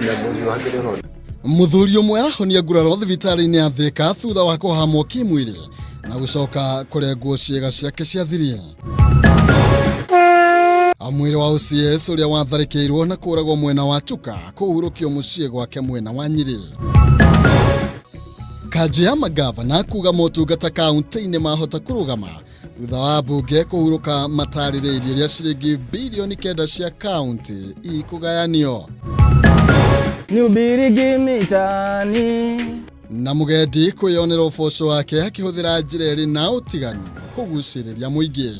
Na mwezi wa mbere ũrona. Mũthuri ũmwe arahonia nguraro thibitarĩ-inĩ ya Thika thutha wa kũhamwo kĩmwĩrĩ na gũcoka kũrengwo ciĩga ciake cia thiri. Mwĩrĩ wa OCS ũrĩa watharĩkĩirwo na kũragwo mwena wa Chuka kũhurũkio mũciĩ gwake mwena wa Nyĩrĩ. Kanjũ ya magavana kuga motungata kaunti-inĩ mahota kũrũgama thutha wa mbunge kũhurũka matarĩrĩirie ũrĩa ciringi bilioni 9 cia kaunti ikũgayanio. Nihubirigi mitaani. Na mũgendi kwĩyonera ũboco wake akĩhũthĩra njĩra ĩrĩ na ũtiganu kũgucĩrĩria mũingĩ.